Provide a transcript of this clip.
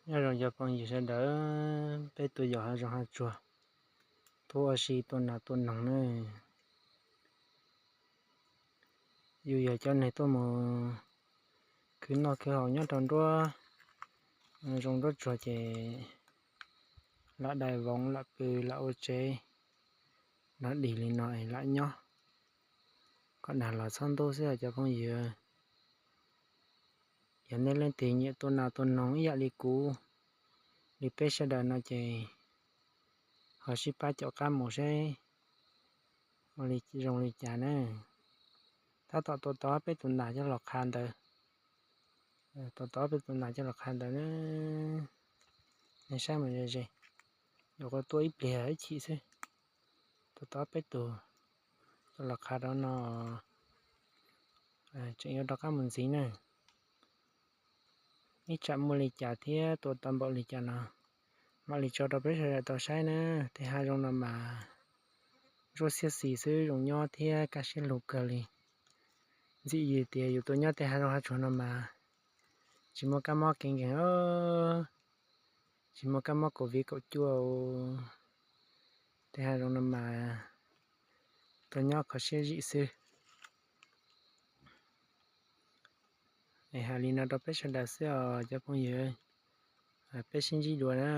Nyob zoo cov phooj ywg sawv daws, peb tuaj yos hav zoov hav tsuag, tuaj ua si tua nas tua noog na. Yus yog cov neeg tuaj mus khwv noj khwv haus nyob rau nruab zoov nruab tsuag ces lam dai voov lam pw lam ua tsev nrog dig li no es lam nyob kom nag los txhob ntub xwb os cov phooj ywg. Yog nej leej twg nyiam tua nas tua noog ib yam li kuv li peb sawv daws no ces ho sib pab caum qab mus seb ua zoo li cas na. Tab tom tua tau peb tus nas coj los qha ntawd. Tua tau peb tus nas coj los qha ntawd na. Nej saib mus ze ze, yuav tua ib pliag ib chim xwb. Tua tau peb tus coj los qha rau no, tseem yuav rov qab mus ntxiv na. Ib tsam muaj li cas thiab tua tau npaum li cas no mam li tso rau peb sawv daws tau saib na. Tej hav zoov no mas ntsuab xiab xis xwb, zoo nyob thiab kaj siab lug kawg li. Ntxim yws tias yus tuaj nyob tej hav zoov hav tsuag no mas tsis muaj kab mob kev nkeeg, tsis muaj kab mob COVID kaum cuaj. Tej hav zoov no mas tuaj nyob kho siab zim xwb. Es hais li no rau peb sawv daws xwb os cov phooj ywg, peb sib ntsib dua na.